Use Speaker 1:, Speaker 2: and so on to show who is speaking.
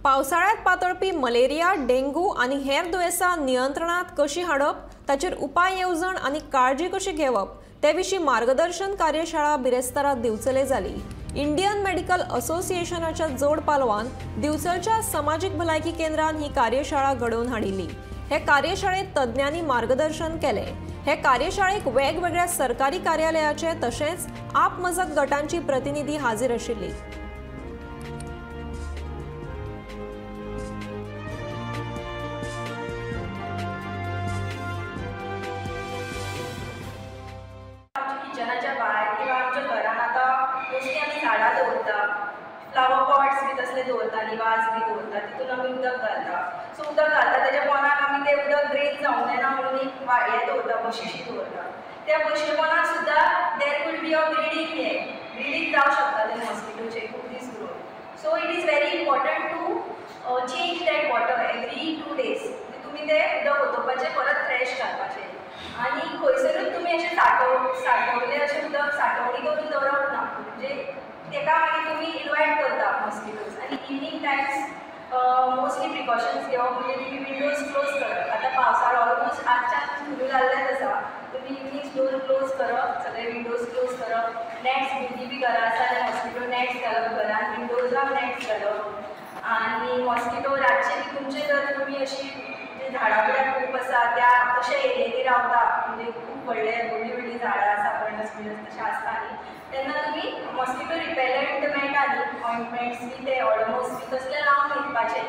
Speaker 1: पावसाळ्यांत पातळपी malaria, dengue आनी हेर दुयेंसां नियंत्रणांत कशी हाडप, ताचेर उपाय येवजण आनी काळजी कशी घेवप ते विशीं मार्गदर्शन कार्यशाळा बिरेस्तारा दिवचले जाली. इंडियन मेडिकल असोसिएशनाच्या जोड पालवान दिवचलच्या समाजीक भलायकी केंद्रान ही कार्यशाळा घडोवन हाडिल्ली. हे कार्यशाळेत तज्ञांनी मार्गदर्शन केले. हे कार्यशाळेक वेगवेगळ्या सरकारी कार्यालयाचे तशेंच आप मजत गटांची प्रतिनिधी हाजीर आशिल्ली.
Speaker 2: किचनाच्या भायर किंवा आमच्या घरान आतां मोस्टली आमी झाडां दवरता, फ्लावर पॉट्स बी तसले दवरता आनी वाज बी दवरता, तितून आमी उदक घालता. सो उदक घालता तेज्या पोनाक आमी तें उदक ड्रेन जावंक जायना म्हणून एक हें दवरता, बशिशी दवरता. त्या बशी पोनाक सुद्दां there could be a breeding, हें ब्रिडींग जावं शकता ते मॉस्किटोचे खूब दीस उरून. So it is very important to change that water every 2 days. तुमी तें उदक ओतोवपाचें, परत फ्रेश घालपाचें. आनी खंयसरूच तुमी अशें साठवलें अशें उदक साठवणी करून दवरप ना, म्हणजे तेका मागीर तुमी इनवायट करता मॉस्किटोज. आनी इवनींग टायम्स मोस्टली प्रिकॉशन्स घेवप म्हणजे तुमी विंडोज क्लोज करप. आतां पावसाळो ऑलमोस्ट आजच्यान सुरू जाल्लेच आसा, तुमी इवनींग डोर क्लोज करप, सगळे विंडोज क्लोज करप, नॅट्स भुरगीं बी घरा आसा जाल्यार मॉस्किटो नॅट्स घालप, घरान विंडोजाक नॅट्स घालप. आनी मॉस्किटो रातचे बी तुमचे जर तुमी अशी झाडां बिडां खूब आसा त्या तशे एरियेनी रावता, म्हणजे खूब व्हडले व्हडलीं व्हडलीं झाडां आसा, पणस बिणस तशें आसता न्ही, तेन्ना तुमी मॉस्किटो रिपेलंट मेळटा न्ही, ऑयंटमेंट्स बी ते ऑडोमोस बी तसले लावन न्हिदपाचे.